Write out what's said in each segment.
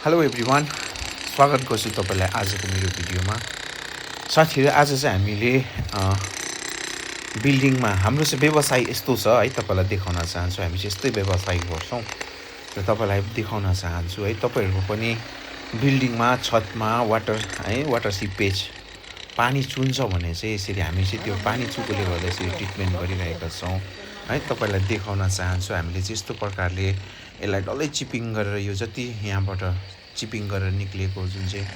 Hello everyone, स्वागत गर्छु तपाईँलाई आजको मेरो भिडियोमा। साथीहरू, आज चाहिँ हामीले बिल्डिङमा हाम्रो चाहिँ व्यवसाय यस्तो छ है, तपाईँलाई देखाउन चाहन्छु। हामी चाहिँ यस्तै व्यवसाय गर्छौँ र तपाईँलाई देखाउन चाहन्छु है। तपाईँहरूको पनि बिल्डिङमा छतमा वाटर सिपेज पानी चुन्छ भने चाहिँ यसरी हामी चाहिँ त्यो पानी चुकोले गर्दा यसरी ट्रिटमेन्ट गरिरहेका छौँ है। तपाईँलाई देखाउन चाहन्छु हामीले चाहिँ यस्तो प्रकारले यसलाई डल्लै चिपिङ गरेर यो जति यहाँबाट चिपिङ गरेर निक्लिएको जुन चाहिँ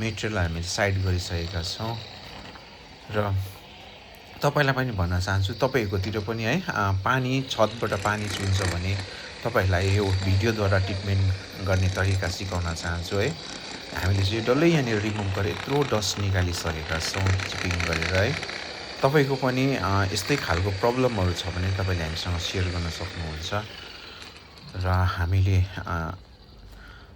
मेटेरियल हामीले साइड गरिसकेका छौँ। र तपाईँलाई पनि भन्न चाहन्छु, तपाईँहरूकोतिर पनि है पानी छतबाट पानी चुन्छ भने तपाईँहरूलाई यो भिडियोद्वारा ट्रिटमेन्ट गर्ने तरिका सिकाउन चाहन्छु है। हामीले चाहिँ डल्लै यहाँनिर रिमुभ गरेर यत्रो डस्ट निकालिसकेका छौँ चिपिङ गरेर है। तपाईँको पनि यस्तै खालको प्रब्लमहरू छ भने तपाईँले हामीसँग सेयर गर्न सक्नुहुन्छ। र हामीले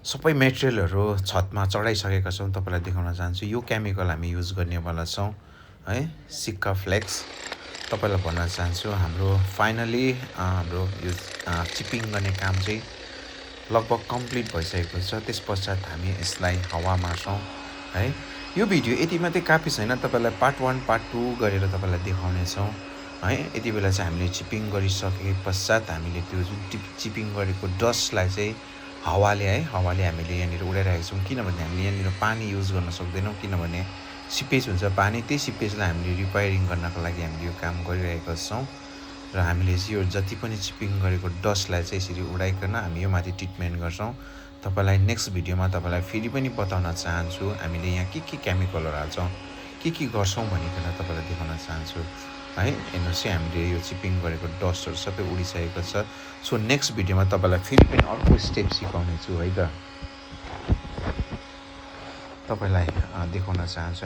सबै मेटेरियलहरू छतमा चढाइसकेका छौँ। तपाईँलाई देखाउन चाहन्छु, यो केमिकल हामी युज गर्नेवाला छौँ है, सिक्का फ्लेक्स। तपाईँलाई भन्न चाहन्छु हाम्रो फाइनली हाम्रो यो चिपिङ गर्ने काम चाहिँ लगभग कम्प्लिट भइसकेको छ। त्यस पश्चात हामी यसलाई हावामा छौँ है। यो भिडियो यति मात्रै काफी छैन, तपाईँलाई पार्ट 1 पार्ट 2 गरेर तपाईँलाई देखाउनेछौँ है। यति बेला चाहिँ हामीले चिपिङ गरिसके पश्चात हामीले त्यो जुन चिपिङ गरेको डस्टलाई चाहिँ हावाले हामीले यहाँनिर उडाइरहेको छौँ। किनभने हामीले यहाँनिर पानी युज गर्न सक्दैनौँ, किनभने सिपेज हुन्छ पानी, त्यही सिपेजलाई हामीले रिपेयरिङ गर्नको लागि हामीले यो काम गरिरहेका छौँ। र हामीले चाहिँ यो जति पनि चिपिङ गरेको डस्टलाई चाहिँ यसरी उडाइकन हामी यो माथि ट्रिटमेन्ट गर्छौँ। तपाईँलाई नेक्स्ट भिडियोमा तपाईँलाई फेरि पनि बताउन चाहन्छु हामीले यहाँ के केमिकलहरू हाल्छौँ, के गर्छौँ भनिकन तपाईँलाई देखाउन चाहन्छु है। हेर्नुहोस् चाहिँ हामीले यो चिपिङ गरेको डस्टहरू सबै उडिसकेको छ। सो नेक्स्ट भिडियोमा तपाईँलाई फेरि पनि अर्को स्टेप सिकाउने छु है त, तपाईँलाई देखाउन चाहन्छु।